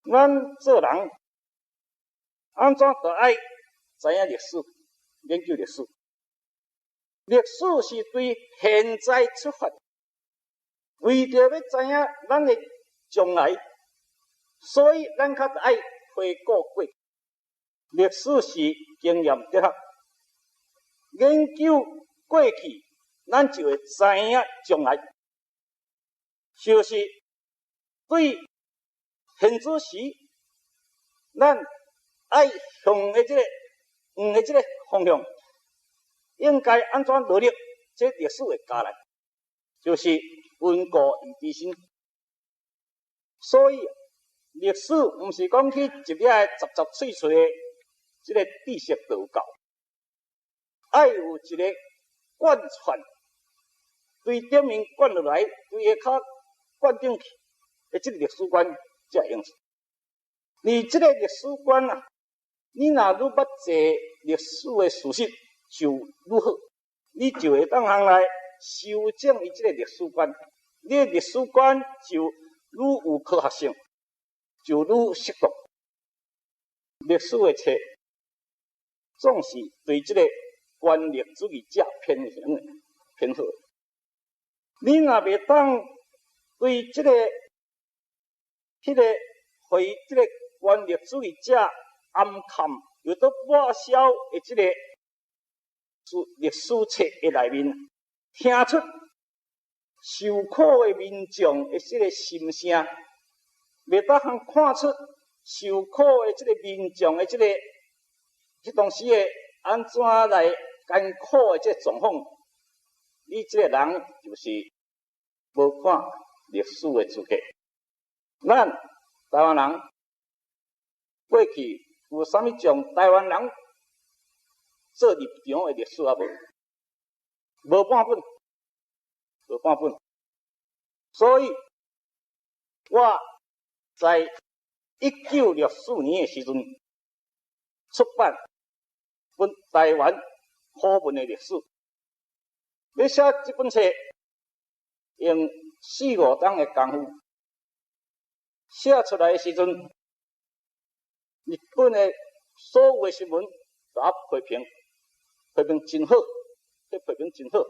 咱做人按怎都愛知影歷史，研究歷史。歷史是對現在出發，為著欲知影咱的將來，所以咱較愛回顧過去。歷史是經驗哲學，研究過去，咱就會知影將來。就是對現此時，咱愛向的這个向的這个方向，應該按怎努力？這歷史會教咱，就是溫故而知新。所以歷史毋是講去一粒雜雜碎碎的這个知識就有夠，愛有一个貫穿，對頂面貫落來，對下跤貫頂去的這个歷史觀才會用。你這个歷史觀啊，你若愈捌這歷史的事實就愈好，你就會當通來修正伊這个歷史觀，你的歷史觀就愈有科學性，就愈適當。歷史的冊總是對這个權力主義者偏向的偏好。你若袂當對這个、彼个、予這个權力主義者暗崁又閣抹消的這个歷史冊的內面，聽出受苦的民眾的這个心聲，袂當通看出受苦的這个民眾的這个彼當時的按怎來艱苦的這个狀況，你這個人就是無看歷史的資格。咱台灣人過去有啥物將台灣人做立場的歷史啊無？無半本，無半本。所以我在1964年的時陣出版本台灣虎文的歷史，欲寫這本冊用四五冬的功夫，寫出來的時陣，日本的所有的新聞都批評，批評真好，這批評真好。